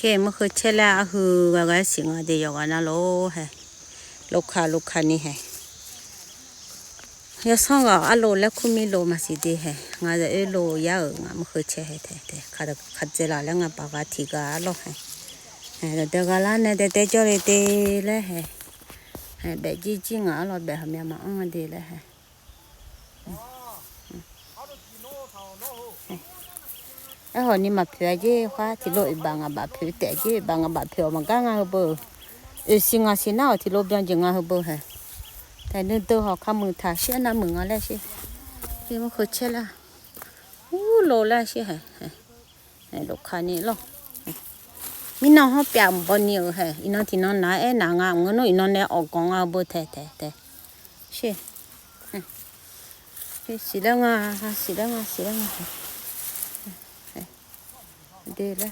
Ke mekhe che la ahu ga ga singa de yo ga na lo he. Lo kha lo kha ni he. Yo song ga a lo la khu mi lo ma si de he. Nga de e lo ya nga mekhe che he te te. Kha de kha che la la nga pa ga ti ga lo he. He de ga la ne de de jo le de le he. He be ji ji nga lo be ha mya ma ang de le he. ເອີ ເຮົານີ້ມາເຜືອເຢ ຄວາທີ່ໂລດອີບາງອາບາເຜືອແຕເຢ ບາງອາບາເຜືອມັນກະງາເຮີເບີ ເອີ ຊິງາຊິນາທີ່ໂລດບຽງຈິງາເຮີເບີແຮ ແຕ່ນຶກເຕີເຮົາຄຳມືທາເຊຍນາມືງາແລເຊ ທີ່ມັນຄືເຊຍລະ ອູ້ ໂລແລເຊແຮ ແຮ ໂລຄານີ້ໂລ ມີນ້ອງເຮົາປຽມບໍ່ນີ້ເອີແຮ ອີນ້ອງທີ່ນ້ອງນາແອນາງາມເງິນໂນ ອີນ້ອງແນອອກກອງງາເຮີເບີແທ້ໆ ເຊ ເຊ ສີແລງາ ສີແລງາ ສີແລງາ ເດລະ